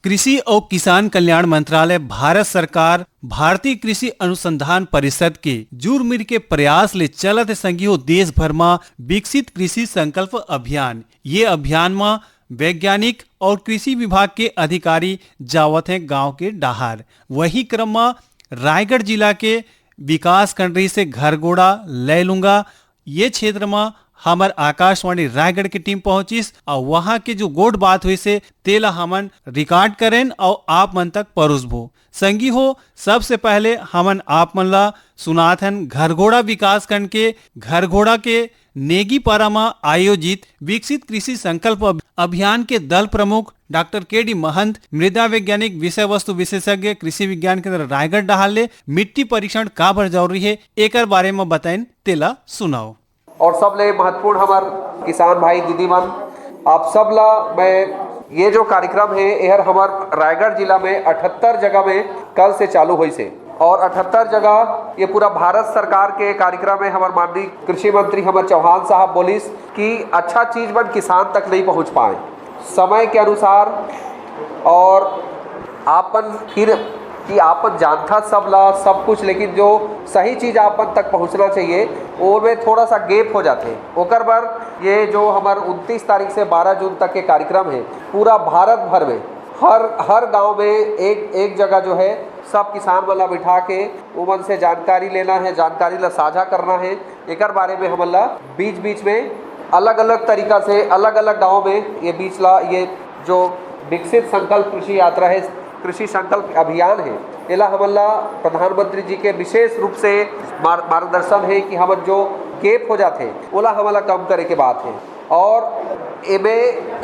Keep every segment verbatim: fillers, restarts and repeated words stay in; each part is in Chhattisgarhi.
कृषि अउ किसान कल्याण मंत्रालय, भारत सरकार, भारतीय कृषि अनुसंधान परिषद के जुरमिर के प्रयास ले चलत हे संगी हो देश भर म विकसित कृषि संकल्प अभियान। ये अभियान म वैज्ञानिक अउ कृषि विभाग के अधिकारी जावत हे गांव के डहार। वही क्रम म रायगढ़ जिला के विकास खंड रहिसे घरघोड़ा, लैलूंगा, ये क्षेत्र म हमर आकाशवाणी रायगढ़ के टीम पहुंचिस अउ वहां के जो गोठ बात होइसे तेला हमन रिकॉर्ड करेन अउ आप मन तक परोसबो। संगी हो, सबसे पहले हमन आप मन ला सुनात हन घरघोड़ा विकास खंड के घरघोड़ा के नेगीपारा म आयोजित विकसित कृषि संकल्प अभ-, अभियान के दल प्रमुख डॉक्टर के डी महंत, मृदा वैज्ञानिक, विषय वस्तु विशेषज्ञ, कृषि विज्ञान केंद्र रायगढ़ डहार ले मिट्टी परीक्षण काबर जरूरी हे, एकर बारे म बताइन, तेला सुनाओ। और सबले महत्वपूर्ण हमर किसान भाई दीदी मन, आप सब ला मैं ये जो कार्यक्रम हे, एहर हमर रायगढ़ जिला में अठहत्तर जगह में कल से चालू होइस हे और अठहत्तर जगह ये पूरा भारत सरकार के कार्यक्रम हे। हमर माननीय कृषि मंत्री हमर चौहान साहब बोलिस कि अच्छा चीज मन किसान तक नहीं पहुंच पाए समय के अनुसार, और आपन फिर कि आपन जानथा सब ला सब कुछ, लेकिन जो सही चीज आपन तक पहुंचना चाहिए, ओमे थोड़ा सा गैप हो जाथे। ओकर बर ये जो हमर उनतीस तारीख से बारह जून तक के कार्यक्रम हे, पूरा भारत भर में हर हर गांव में एक एक जगह जो है, सब किसान मन ला बिठा के ओमन से जानकारी लेना है, जानकारी ला साझा करना है। एकर बारे में हमन ला बीच बीच में अलग अलग तरीका से अलग अलग गांव में ये बीच ला, ये जो विकसित संकल्प कृषि यात्रा है, कृषि संकल्प अभियान है, एला हमन ला प्रधानमंत्री जी के विशेष रूप से मार-, मार्गदर्शन है कि हमन जो गैप हो जाथे, ओला हमन ला कम करे के बात है। और एमे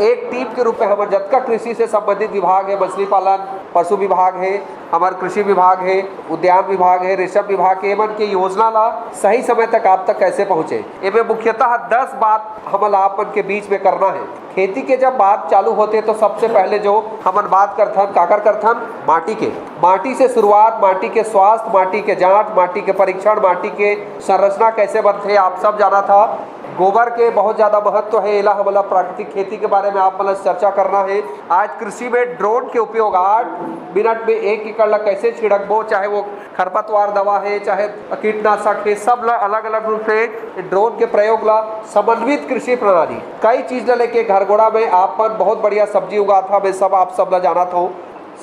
एक टीम के रूप में हमर जतका कृषि से संबंधित विभाग है, मछली पालन, पशु विभाग है, हमर कृषि विभाग है, उद्यान विभाग है, रेशम विभाग है, एमन के योजना ला सही समय तक आप तक कैसे पहुँचे, एमे मुख्यतः दस बात हमन ला आप मन के बीच में करना है। खेती के जब बात चालू होथे तो सबसे पहले जो हमन बात करथन, काकर करथन? माटी के। माटी से शुरुआत, माटी के स्वास्थ्य, माटी के जांच, माटी के परीक्षण, माटी के संरचना कैसे बनथे, आप सब जानथा। गोबर के बहुत ज्यादा महत्व है, एला हमन ला प्राकृतिक खेती के बारे में आप मन ला चर्चा करना है। आज कृषि में ड्रोन के उपयोग आठ मिनट में एक एकड़ ला कैसे छिड़कबो, चाहे वो खरपतवार दवा है, चाहे कीटनाशक है, सब ला अलग-अलग रूप से ड्रोन के प्रयोग ला समन्वित कृषि प्रणाली, कई चीज ला लेके घरघोड़ा में आप मन बहुत बढ़िया सब्जी उगाथा, मैं सब आप सब ला जानत हूँ।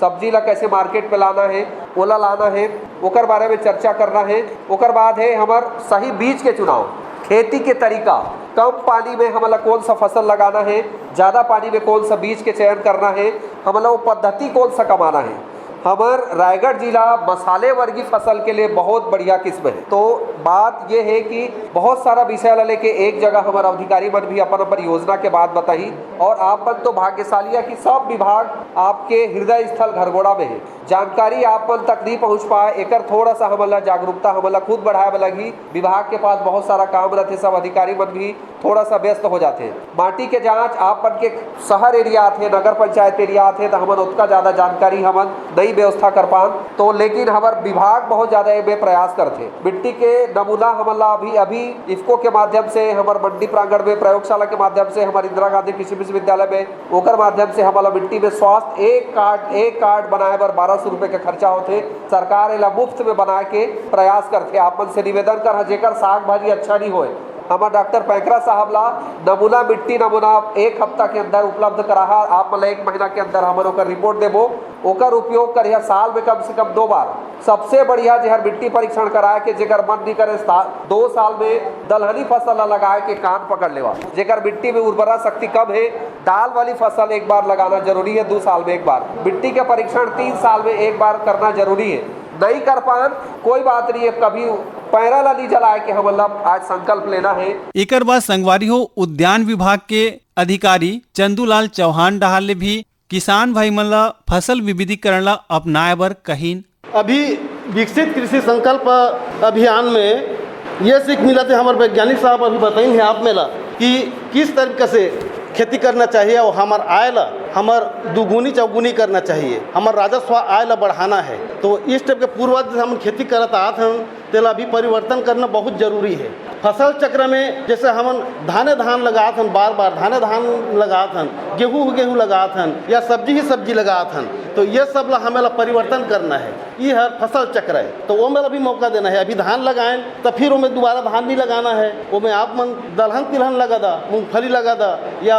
सब्जी ला कैसे मार्केट में लाना है, ओला लाना है, ओकर बारे में चर्चा करना है। ओकर बाद है हमर सही बीज के चुनाव, खेती के तरीका, कम पानी में हमन ला कौन सा फसल लगाना है, ज्यादा पानी में कौन सा बीज के चयन करना है, हमन ला वो पद्धति कौन सा कमाना है। हमर रायगढ़ जिला मसाले वर्गी फसल के लिए बहुत बढ़िया किस्म है। तो बात ये है कि बहुत सारा विषय ला लेके एक जगह हमर अधिकारी मन भी अपन अपन योजना के बात बताही। और आप मन तो भाग्यशाली है कि सब विभाग आपके हृदय स्थल घरघोड़ा में है। जानकारी आप मन तक नहीं पहुंच पाए, एकर थोड़ा सा हमन ला जागरूकता हमन ला खुद बढ़ाए बर लगही। विभाग के पास बहुत सारा काम रहथे, सब अधिकारी मन भी थोड़ा सा व्यस्त हो जाथे। माटी के जांच, आप मन के शहर एरिया आथे, नगर पंचायत एरिया आथे, तो हमन ओतका ज्यादा जानकारी हमन नई व्यवस्था कर पान। तो लेकिन हमर विभाग बहुत ज्यादा एमे प्रयास करथे। मिट्टी के नमूना हमन ला अभी अभी इफ्को के माध्यम से, हमर मंडी प्रांगण में प्रयोगशाला के माध्यम से, हमर इंदिरा गांधी कृषि विश्वविद्यालय में, ओकर माध्यम से हमन ला मिट्टी में स्वास्थ्य एक कार्ड, एक कार्ड बनाए बर बारह सौ रुपए के खर्चा होथे। सरकार एला मुफ्त में बनाए के प्रयास करथे। आप मन से निवेदन करहा, जेकर साग भाजी अच्छा नहीं होए, हमर डॉक्टर पैकरा साहब ला नमूना, मिट्टी नमूना एक हफ्ता के अंदर उपलब्ध कराहा। आप मन ला एक महीना के अंदर हमन ओकर रिपोर्ट देबो। ओकर उपयोग करिहा साल में कम से कम दो बार। सबसे बढ़िया जेहर मिट्टी परीक्षण कराए के, जेकर मन नहीं करे सा-, दो साल में दलहनी फसल ला लगाए के कान पकड़ लेवा। जेकर मिट्टी में उर्वरा शक्ति कम है, दाल वाली फसल एक बार लगाना जरूरी है, दो साल में एक बार। मिट्टी के परीक्षण तीन साल में एक बार करना जरूरी है। नहीं कर पान, कोई बात नहीं है, कभी पैरा ला नहीं जलाए के हमन ला आज संकल्प लेना है। एकर बाद संगवारी हो, उद्यान विभाग के अधिकारी चंदूलाल चौहान डहार ले भी किसान भाई मन ला फसल विविधीकरण ला अपनाए बर कहिन। अभी विकसित कृषि संकल्प अभियान में ये सीख मिलत हे, हमर वैज्ञानिक साहब अभी बताइन हे आप मन ला कि किस तरीका से खेती करना चाहिए और हमर आय ला हमर दुगुनी चौगुनी करना चाहिए, हमर राजस्व आय ला बढ़ाना है। तो इस टाइप के पूर्वज हम खेती करत आत हन, तेला अभी परिवर्तन करना बहुत जरूरी है। फसल चक्र में जैसे हमन धाने धान लगात हन, बार बार धाने धान लगात हन, गेहूं ही गेहूं लगात हन, या सब्जी ही सब्जी लगात हन, तो ये सब ला हमें ला परिवर्तन करना है। ये हर फसल चक्र है, तो वो में भी मौका देना है। अभी धान लगाएं, तो फिर ओमे दोबारा धान नहीं लगाना है, ओमे आप मन दलहन तिलहन लगा दा, मूंगफली लगा दा, या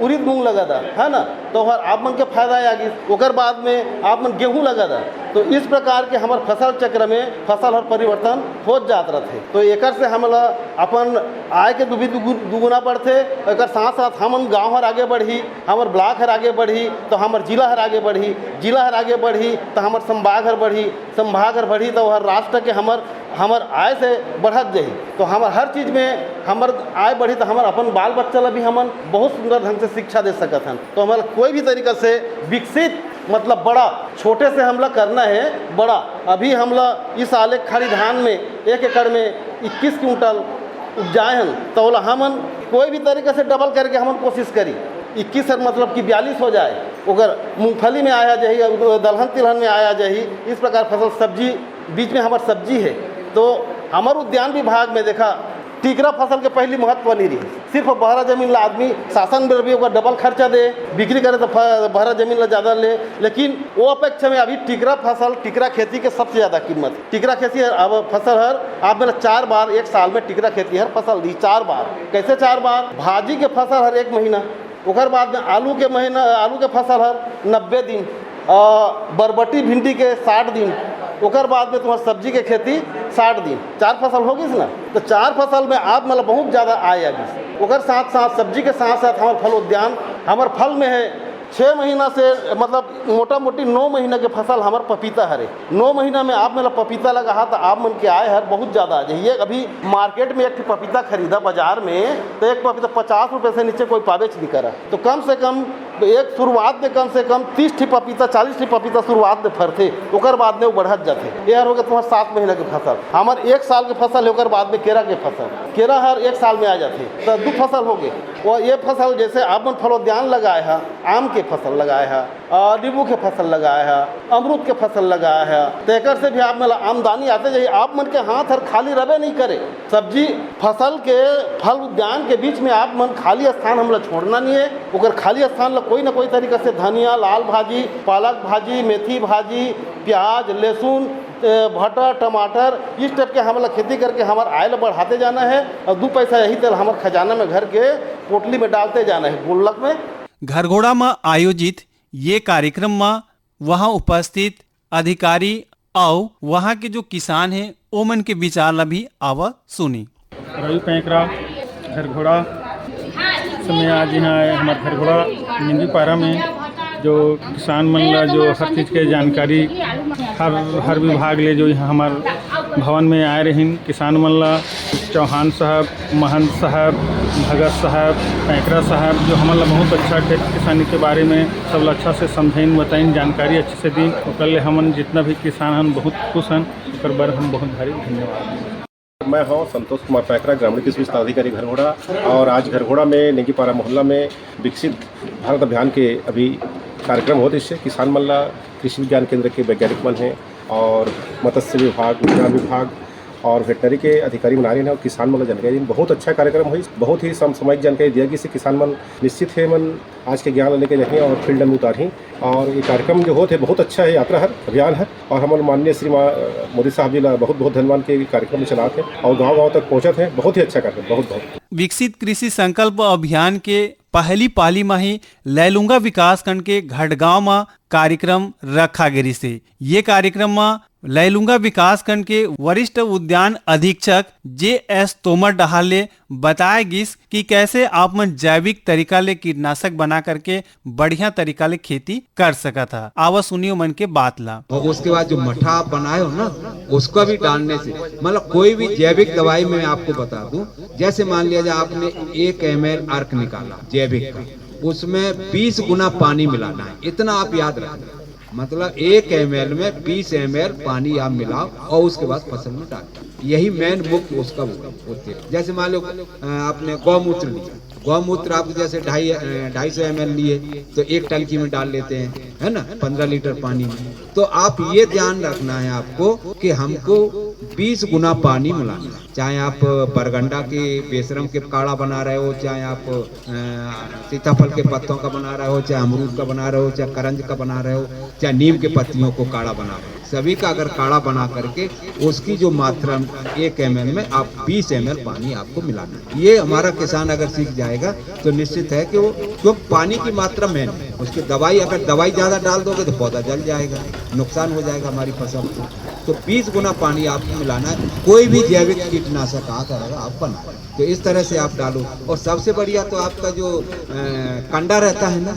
उड़ीद मूंग लगा दा, है ना, तो हर आप मन के फायदा आ गई। ओकर बाद में आप मन गेहूं लगा दा। तो इस प्रकार के हमर फसल चक्र में फसल हर परिवर्तन हो जात रहथे। तो एकर से हमला अपन आय के दुबी दुगु-, दुगुना बढ़थे। एकर साथ साथ हमन गांव हर आगे बढ़ही, हमर ब्लॉक हर आगे बढ़ही, तो हमर जिला हर आगे बढ़ही, जिला हर आगे बढ़ही, तो हमर संभाग हर बढ़ही, संभाग हर बढ़ही, तो हर राष्ट्र के हमर, हमर आय से बढ़त जाही। तो हमर हर चीज में हमर आय बढ़ही, तो हमर अपन बाल बच्चा ला भी हमन बहुत सुंदर ढंग से शिक्षा दे सकत हन। तो हमला कोई भी तरीका से विकसित, मतलब बड़ा, छोटे से हमला करना है बड़ा। अभी हमला इस साल एक खड़ी धान में एक एकड़ में इक्कीस कुंटल उपजाए हन, तो ओला हमन कोई भी तरीका से डबल करके हमन कोशिश करी, इक्कीस हर मतलब कि बयालीस हो जाए, ओकर मूंगफली में आया जाही, दलहन तिलहन में आया जाही। इस प्रकार फसल सब्जी, बीच में हमर सब्जी है, तो हमर उद्यान विभाग में देखा, टिकरा फसल के पहली महत्व नहीं रही, सिर्फ बहरा जमीन ला आदमी शासन में भी ओकर डबल खर्चा दे, बिक्री करे तो फ-, बहरा जमीन ला ज्यादा ले, लेकिन वो अपेक्षा में अभी टिकरा फसल, टिकरा खेती के सबसे ज्यादा कीमत। टिकरा खेती हर, अब फसल हर आप मेला चार बार एक साल में टिकरा खेती हर फसल दी, चार बार। कैसे चार बार? भाजी के फसल हर एक महीना, ओकर बाद में आलू के महीना, आलू के फसल हर नब्बे दिन, अ, बरबटी भिंडी के साठ दिन, ओकर बाद में तुम्हार सब्जी के खेती साठ दिन, चार फसल हो गइस ना। तो चार फसल में आप मतलब बहुत ज्यादा आय आ गइस। ओकर साथ साथ, सब्जी के साथ साथ हमर फल उद्यान, हमर फल में है छः महीना से, मतलब मोटा मोटी नौ महीना के फसल हमर पपीता हरे। नौ महीना में आप मतलब पपीता लगाहा तो आप मन के आय हर बहुत ज्यादा आ जाही। अभी मार्केट में एक ठे पपीता खरीदा बाजार में, तो एक पपीता पचास रुपए से नीचे कोई पाबेच नहीं करा। तो कम से कम एक शुरुआत में कम से कम तीस ठी पपीता, चालीस ठी पपीता शुरुआत में फरथे, ओकर बाद में वो बढ़त जाथे। ये हर हो गया तुम्हार सात महीना के फसल। हमर एक साल के फसल है, ओकर बाद में केरा के फसल, केरा हर एक साल में आ जाथे, तो दू फसल हो गए। और ये फसल जैसे आप मन फलोद्यान लगाए हा, आम के फसल लगाए हा, आ, नींबू के फसल लगाए हा, अमरूद के फसल लगाए हा, तो एकर से भी आप मन ला आमदनी आते जाही। आप मन के हाथ हर खाली रबे नहीं करे। सब्जी फसल के, फल उद्यान के बीच में आप मन खाली स्थान हमला छोड़ना नहीं है। ओकर खाली स्थान ला कोई ना कोई तरीका से धनिया, लाल भाजी, पालक भाजी, मेथी भाजी, प्याज, लहसुन, ए, भटा, टमाटर, इस टाइप के हमला खेती करके हमर आय ला बढ़ाते जाना है और दू पैसा यही तेल हमर खजाना में घर के पोटली में डालते जाना है, गुल्लक में। घरघोड़ा म आयोजित ये कार्यक्रम म वहां उपस्थित अधिकारी अउ वहां के जो किसान हे, ओमन के विचार ला भी आवा सुनी। रवि पैंकरा, घरघोड़ा। इस समय आज यहाँ आए हमारे घरघोड़ा निंदीपारा में, जो किसान मन ला जो हर चीज के जानकारी हर, हर विभाग ले जो यहाँ हमारे भवन में आए रहिन, किसान मन ला चौहान साहब, महंत साहब, भगत साहब, पैंकरा साहब, जो हमन ला बहुत अच्छा खेती किसानी के बारे में सब ला अच्छा से समझाइन, बताइन, जानकारी अच्छे से दीन। ओकर ले हमन जितना भी किसान हन बहुत खुश हन, ओकर बर हम बहुत भारी धन्यवाद। मैं हूं संतोष कुमार पैकरा, ग्रामीण कृषि विस्तार अधिकारी घरघोड़ा। और आज घरघोड़ा में नेंगीपारा मोहल्ला में विकसित भारत अभियान के अभी कार्यक्रम होत, इससे किसान मन ला कृषि विज्ञान केंद्र के वैज्ञानिक मन हैं और मत्स्य विभाग, उद्यान विभाग और वेटनरी के अधिकारी मन आ रहे हैं और किसान मन ला जानकारी देन। बहुत अच्छा कार्यक्रम हुई, बहुत ही समसामयिक जानकारी दिया गई, इससे किसान मन निश्चित है मन आज के ज्ञान लेके जाही और फील्ड में उतारही। और ये कार्यक्रम जो होत है बहुत अच्छा है, यात्रा है, अभियान है। और हमन माननीय श्री मा-, मोदी साहब जी ला बहुत बहुत धन्यवाद के कार्यक्रम चलात है और गांव गांव तक पहुंचत है। बहुत ही अच्छा कार्यक्रम, बहुत बहुत। विकसित कृषि संकल्प अभियान के पहली पाली म ही लैलूंगा विकासखंड के घटगांव म कार्यक्रम रखा गे रिहिसे। ये कार्यक्रम म लैलूंगा विकासखंड के वरिष्ठ उद्यान अधीक्षक जे एस तोमर डहार ले बताए गिस कि कैसे आप मन जैविक तरीका ले कीटनाशक बना करके बढ़िया तरीका ले खेती कर सकत हा। आवा सुनियो मन के बात ला। और उसके बाद जो मठा आप बनाए हो ना, उसको भी डालने से, मतलब कोई भी जैविक दवाई मैं आपको बता दूं, जैसे मान लिया जाए आपने एक एम एल अर्क निकाला जैविक का, उसमें बीस गुना पानी मिलाना है, इतना आप याद रखना। मतलब एक एम एल में बीस एम एल पानी आप मिलाओ और उसके बाद फसल में डाल दो। यही मेन मुख्य उसका वो होते हैं। जैसे मान लो, अ, आपने गौमूत्र लिया, गौमूत्र आप जैसे ढाई, अ, ढाई सौ एम एल लिए तो एक टंकी में डाल लेते हैं, है ना, पन्द्रह लीटर पानी में। तो आप ये ध्यान रखना है आपको कि हमको बीस गुना पानी मिलाना। चाहे आप बरगंडा के बेसरम के काढ़ा बना रहे हो, चाहे आप अ, सीताफल के पत्तों का बना रहे हो, चाहे अमरूद का बना रहे हो, चाहे करंज का बना रहे हो, चाहे नीम के पत्तियों को काढ़ा बना रहे हो, सभी का अगर काढ़ा बना करके उसकी जो मात्रा एक एम एल में आप बीस एम एल पानी आपको मिलाना है। ये हमारा किसान अगर सीख जाएगा तो निश्चित है कि वो, क्यों, पानी की मात्रा मेन है। उसकी दवाई, अगर दवाई ज़्यादा डाल दोगे तो पौधा जल जाएगा, नुकसान हो जाएगा हमारी फसल को। तो बीस गुना पानी आपको मिलाना है। कोई भी जैविक कीटनाशक आता रहेगा, आप बनाओ, तो इस तरह से आप डालो। और सबसे बढ़िया तो आपका जो अ, कंडा रहता है ना,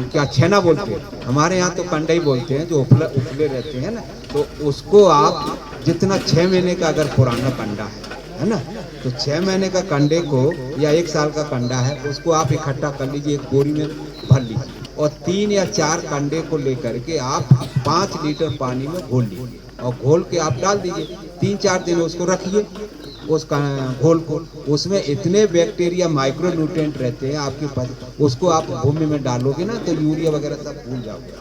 क्या छेना बोलते हैं, हमारे यहाँ तो कंडा ही बोलते हैं, जो उपले उपले रहते हैं ना, तो उसको आप जितना छः महीने का अगर पुराना कंडा है, है ना, तो छः महीने का कंडे को या एक साल का कंडा है, उसको आप इकट्ठा कर लीजिए, एक बोरी में भर लीजिए और तीन या चार कंडे को लेकर के आप पाँच लीटर पानी में घोल लीजिए और घोल के आप डाल दीजिए। तीन चार दिन उसको रखिए, उस का-, घोल को। उसमें इतने बैक्टीरिया, माइक्रोन्यूट्रिएंट रहते हैं आपके पास, उसको आप भूमि में डालोगे ना तो यूरिया वगैरह सब भूल जाओगे,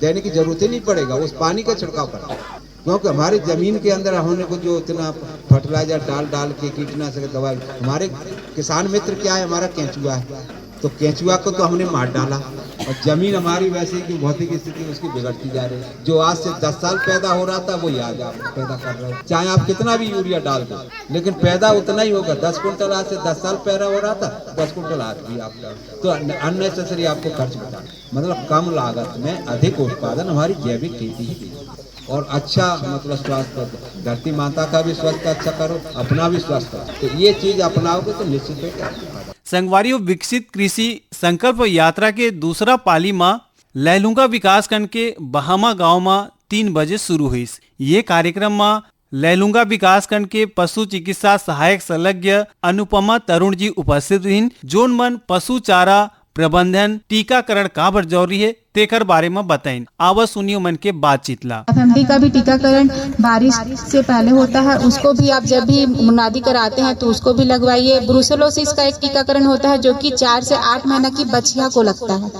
देने की जरूरत ही नहीं पड़ेगा, उस पानी का छिड़काव करें। क्योंकि हमारे जमीन के अंदर हमने को जो इतना फर्टिलाइजर डाल डाल के, कीटनाशक दवाई, हमारे किसान मित्र क्या है, हमारा केंचुआ है, तो केंचुआ को तो हमने मार डाला और जमीन हमारी वैसे ही कि भौतिक स्थिति उसकी बिगड़ती जा रही है। जो आज से दस साल पैदा हो रहा था, वही आज आप पैदा कर रहे हो। चाहे आप कितना भी यूरिया डाल दो, लेकिन पैदा उतना ही होगा। दस कुंटल आज से दस साल पैदा हो रहा था, दस कुंटल आज भी आपका। तो अननेसेसरी आपको खर्च बता, मतलब कम लागत में अधिक उत्पादन हमारी जैविक खेती ही देगी। और अच्छा, मतलब, स्वास्थ्य, धरती माता का भी स्वास्थ्य अच्छा करो, अपना भी स्वास्थ्य। तो ये चीज अपनाओगे तो निश्चित है कि आपको फायदा। संगवारी हो, विकसित कृषि संकल्प यात्रा के दूसरा पाली म लैलूंगा विकासखंड के बहामा गांव म तीन बजे शुरू हुईस। ये कार्यक्रम म लैलूंगा विकासखंड के पशु चिकित्सा सहायक संलग्न अनुपमा तरुण जी उपस्थित रहिन, जोन मन पशु चारा प्रबंधन, टीकाकरण काबर जरूरी हे, तेकर बारे म बताइन। आवा सुनियो मन के बातचीत ला। एफएमडी का भी टीकाकरण बारिश से पहले होता है, उसको भी आप जब भी मुनादी कराते हैं तो उसको भी लगवाइए। ब्रुसेलोसिस का एक टीकाकरण होता है जो कि चार से आठ महीना की बछिया को लगता है,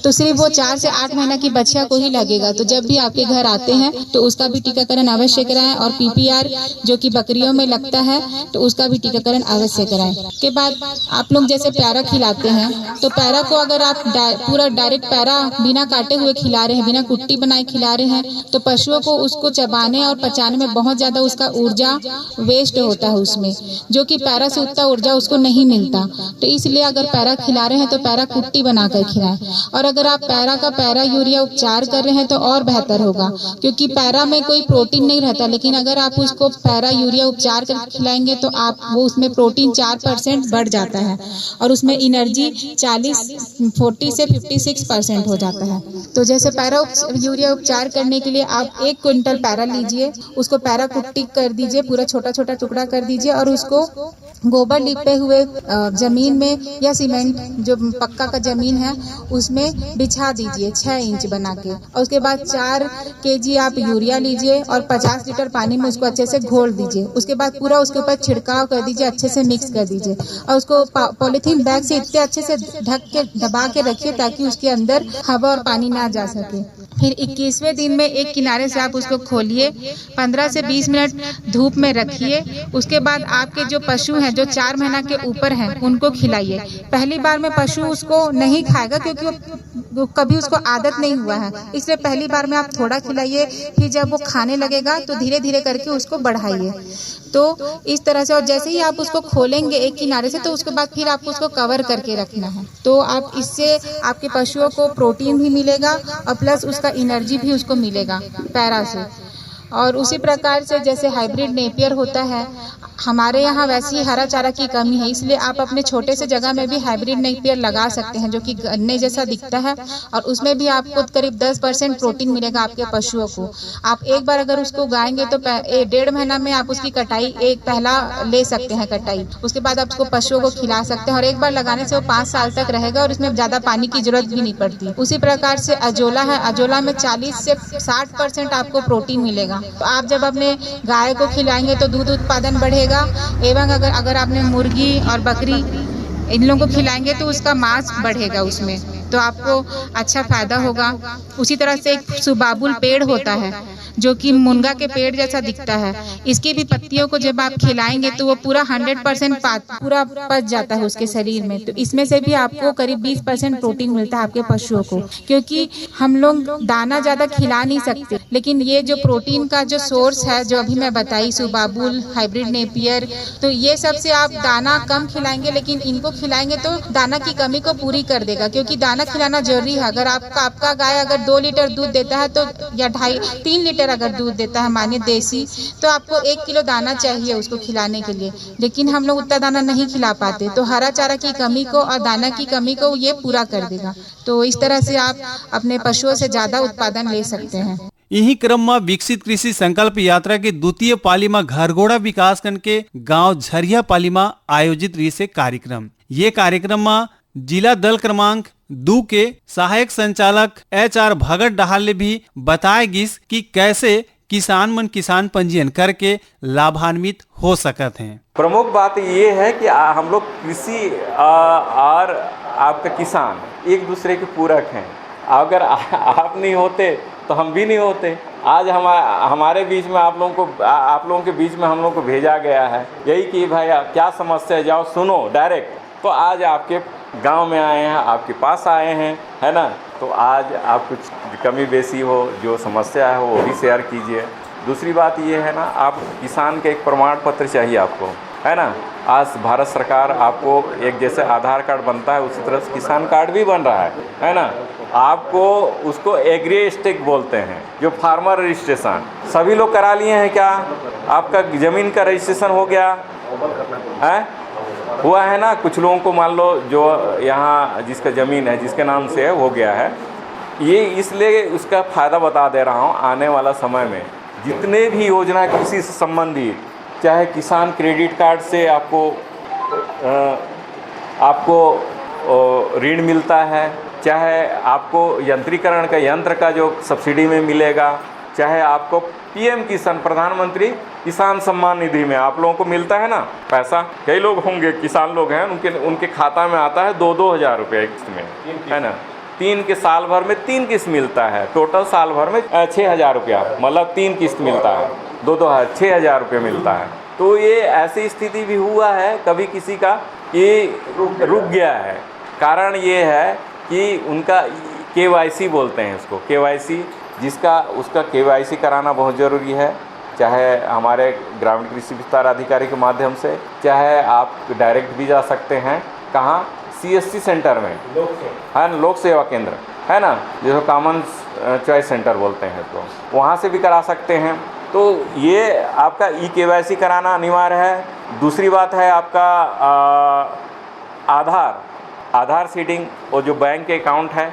तो सिर्फ वो चार से आठ महीना की बछिया को ही लगेगा। तो जब भी आपके घर आते हैं तो उसका भी टीकाकरण अवश्य कराएं और पीपीआर जो कि बकरियों में लगता है तो उसका भी टीकाकरण अवश्य कराएं। के बाद आप लोग जैसे पैरा खिलाते हैं तो पैरा को अगर आप डा-, पूरा डायरेक्ट पैरा बिना काटे हुए खिला रहे हैं, बिना कुट्टी बनाए खिला रहे हैं, तो पशुओं को उसको चबाने और पचाने में बहुत ज़्यादा उसका ऊर्जा वेस्ट होता है उसमें, जो कि पैरा से उतना ऊर्जा उसको नहीं मिलता। तो इसलिए अगर पैरा खिला रहे हैं तो पैरा कुट्टी बनाकर खिलाएं। और अगर आप पैरा का पैरा यूरिया उपचार कर रहे हैं तो और बेहतर होगा, क्योंकि पैरा में कोई प्रोटीन नहीं रहता, लेकिन अगर आप उसको पैरा यूरिया उपचार कर खिलाएंगे तो आप वो, उसमें प्रोटीन चार परसेंट बढ़ जाता है और उसमें एनर्जी चालीस, फोर्टी से फिफ्टी सिक्स परसेंट हो जाता है। तो जैसे पैरा उप-, यूरिया उपचार करने के लिए आप एक क्विंटल पैरा लीजिए, उसको पैरा कुट्टी कर दीजिए, पूरा छोटा छोटा टुकड़ा कर दीजिए और उसको गोबर लिपे हुए, अ, जमीन में या सीमेंट, जो पक्का का जमीन है, उसमें बिछा दीजिए छः इंच बना के। और उसके बाद चार केजी आप यूरिया लीजिए और पचास लीटर पानी में उसको अच्छे से घोल दीजिए। उसके बाद पूरा उसके ऊपर छिड़काव कर दीजिए, अच्छे से मिक्स कर दीजिए और उसको पा-, पॉलीथीन बैग से इतने अच्छे से ढक के, दबा के रखिए ताकि उसके अंदर हवा और पानी ना जा सके। फिर इक्कीसवें दिन में एक किनारे से आप उसको खोलिए, पन्द्रह से बीस मिनट धूप में रखिए। उसके बाद आपके जो पशु हैं, जो चार महीना के ऊपर हैं, उनको खिलाइए। पहली बार में पशु उसको नहीं खाएगा, क्योंकि वो, वो कभी उसको आदत नहीं हुआ है, इसलिए पहली बार में आप थोड़ा खिलाइए। फिर जब वो खाने लगेगा तो धीरे धीरे करके उसको बढ़ाइए। तो इस तरह से, और जैसे ही आप उसको खोलेंगे एक किनारे से, तो उसके बाद फिर आपको उसको कवर करके रखना है। तो आप इससे, आपके पशुओं को प्रोटीन भी मिलेगा और प्लस उसका एनर्जी भी उसको मिलेगा पैरा से। और उसी प्रकार से जैसे हाइब्रिड नेपियर होता है, हमारे यहाँ वैसे ही हरा चारा की कमी है, इसलिए आप अपने छोटे से जगह में भी हाइब्रिड नेपियर लगा सकते हैं, जो कि गन्ने जैसा दिखता है और उसमें भी आपको करीब दस परसेंट प्रोटीन मिलेगा आपके पशुओं को। आप एक बार अगर उसको उगाएंगे तो पह-, ए, डेढ़ महीना में आप उसकी कटाई, एक पहला ले सकते हैं कटाई, उसके बाद आप उसको पशुओं को खिला सकते हैं और एक बार लगाने से वो पाँच साल तक रहेगा और इसमें ज़्यादा पानी की जरूरत भी नहीं पड़ती। उसी प्रकार से अजोला है, अजोला में चालीस से साठ परसेंट आपको प्रोटीन मिलेगा। तो आप जब अपने गाय को खिलाएंगे तो दूध उत्पादन बढ़ेगा, एवं अगर, अगर आपने मुर्गी और बकरी इन लोगों को खिलाएंगे तो उसका मांस बढ़ेगा उसमें, तो आपको अच्छा फायदा होगा। उसी तरह से एक सुबाबुल पेड़ होता है, जो कि मुनगा के पेड़ जैसा दिखता है। इसकी भी पत्तियों को जब आप खिलाएंगे तो वो पूरा हंड्रेड परसेंट पूरा पच जाता है उसके शरीर में। तो इसमें से भी आपको करीब बीस परसेंट प्रोटीन मिलता है आपके पशुओं को, क्योंकि हम लोग दाना ज़्यादा खिला नहीं सकते, लेकिन ये जो प्रोटीन का जो सोर्स है, जो अभी मैं बताई, सुबाबुल, हाइब्रिड नेपियर, तो ये सब से आप दाना कम खिलाएंगे, लेकिन इनको खिलाएंगे तो दाना की कमी को पूरी कर देगा, क्योंकि दाना खिलाना जरूरी है। अगर आपका आपका गाय अगर दो लीटर दूध देता है तो, या ढाई तीन लीटर अगर दूध देता है, माने देसी, तो आपको एक किलो दाना चाहिए उसको खिलाने के लिए, लेकिन हम लोग उतना दाना नहीं खिला पाते। तो हरा चारा की कमी को और दाना की कमी को ये पूरा कर देगा। तो इस तरह से आप अपने पशुओं से ज्यादा उत्पादन ले सकते हैं। इही क्रम म विकसित कृषि संकल्प यात्रा के द्वितीय पाली म घरघोड़ा विकासखंड के गांव झरिया पाली म आयोजित रहिस हे कार्यक्रम। ये कार्यक्रम म जिला दल क्रमांक दू के सहायक संचालक एच आर भगत डहार ले भी बताए गिस कि कैसे किसान मन किसान पंजीयन करके लाभान्वित हो सकत हैं। प्रमुख बात ये है कि आ, हम लोग कृषि, आ, और आपका किसान एक दूसरे के पूरक हैं। अगर आ, आप नहीं होते तो हम भी नहीं होते। आज हम, हमारे बीच में आप लोगों को, आ, आप लोगों के बीच में हम लोग को भेजा गया है, यही कि भाई, आ, क्या समस्या है, जाओ सुनो डायरेक्ट। तो आज आपके गांव में आए हैं, आपके पास आए हैं, है ना? तो आज आप कुछ कमी बेसी हो, जो समस्या है, वो भी शेयर कीजिए। दूसरी बात ये है ना, आप किसान के एक प्रमाण पत्र चाहिए आपको, है ना? आज भारत सरकार आपको एक जैसे आधार कार्ड बनता है, उसी तरह से किसान कार्ड भी बन रहा है, है ना? आपको उसको एग्री स्टेक बोलते हैं, जो फार्मर रजिस्ट्रेशन सभी लोग करा लिए हैं क्या? आपका जमीन का रजिस्ट्रेशन हो गया है, हुआ है ना? कुछ लोगों को मान लो जो यहाँ जिसका जमीन है, जिसके नाम से है, हो गया है। ये इसलिए उसका फायदा बता दे रहा हूँ, आने वाला समय में जितने भी योजना कृषि से संबंधित, चाहे किसान क्रेडिट कार्ड से आपको, अ, आपको, अ, ऋण मिलता है, चाहे आपको यंत्रीकरण का, यंत्र का जो सब्सिडी में मिलेगा, चाहे आपको पीएम किसान, प्रधानमंत्री किसान सम्मान निधि में आप लोगों को मिलता है ना पैसा। कई लोग होंगे, किसान लोग हैं, उनके उनके खाता में आता है दो दो हज़ार रुपये किस्त में, है ना? तीन के साल भर में तीन किस्त मिलता है, टोटल साल भर में, अ, छः हज़ार रुपया, मतलब तीन किस्त मिलता है, दो दो हज़ार, छः हज़ार रुपये मिलता है। तो ये ऐसी स्थिति भी हुआ है कभी किसी का कि रुक गया है। कारण ये है कि उनका केवाईसी बोलते हैं उसको, केवाईसी, जिसका, उसका केवाईसी कराना बहुत ज़रूरी है, चाहे हमारे ग्रामीण कृषि विस्तार अधिकारी के माध्यम से, चाहे आप डायरेक्ट भी जा सकते हैं। कहाँ? सीएससी सेंटर में, है ना, लोक सेवा केंद्र, है ना, जिसको कॉमन चॉइस सेंटर बोलते हैं, तो वहाँ से भी करा सकते हैं। तो ये आपका ई केवाईसी कराना अनिवार्य है। दूसरी बात है आपका, आ, आधार, आधार सीडिंग, वो जो बैंक के अकाउंट है,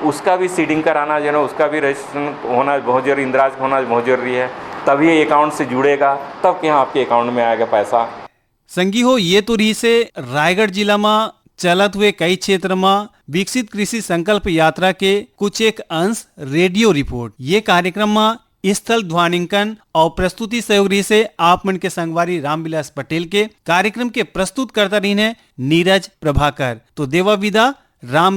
उसका भी सीडिंग कराना, जो है ना, उसका भी रजिस्ट्रेशन होना बहुत जरूरी, इंदिराज होना बहुत जरूरी है, तभी ये अकाउंट से जुड़ेगा, तब क्या आपके अकाउंट में आएगा पैसा। संगी हो, ये तो रहिसे रायगढ़ जिला म चलत हुए कई क्षेत्र म विकसित कृषि संकल्प यात्रा के कुछ एक अंश रेडियो रिपोर्ट। ये कार्यक्रम म स्थल ध्वनिंकन और प्रस्तुति सहयोग रहिसे आप मन के संगवारी रामविलास पटेल के। कार्यक्रम के प्रस्तुतकर्ता रहिन हे नीरज प्रभाकर। तो देवा विदा, राम